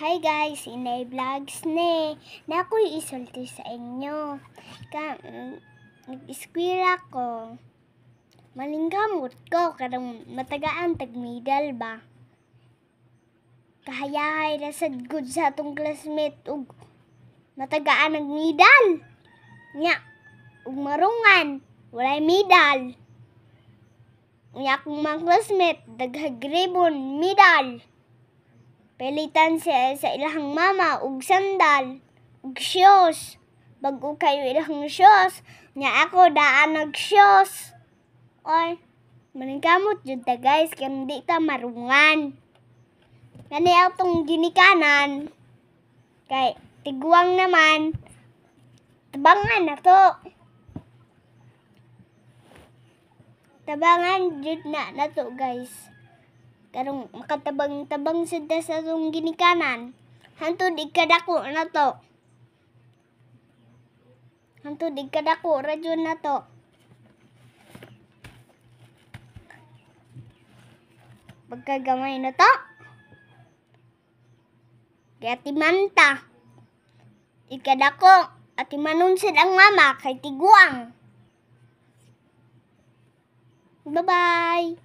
Hi guys, Inay Vlogs ni. Na ako'y isulti sa inyo. Ka nag-eskwela ko. Malingkamot ko karong matagaan tag medal ba. Kahayahay ra sad gud sa atong classmate ug matagaan ang medal. Nya ug marungan walay medal. Unya akong mga classmate daghag ribbon medal. Pilitan siya sa ilahang mama og sandal ug shoes. Bag-o kayo ilahang shoes. Nya ako daan nag shoes. Oy, maningkamot jud ta guys kay di ta marungan. Kani atong ginikanan kay tiguang naman, tabangan na to. Tabangan jud na nato guys. Karong makatabang-tabang sad ta sa atong ginikanan. Hantod ikadako na to. Hantod ikadako ra jud na to. Pagkagamay na to. Kaya timanta. Ikadako at timanon sad ang mama kay tiguang. Bye-bye.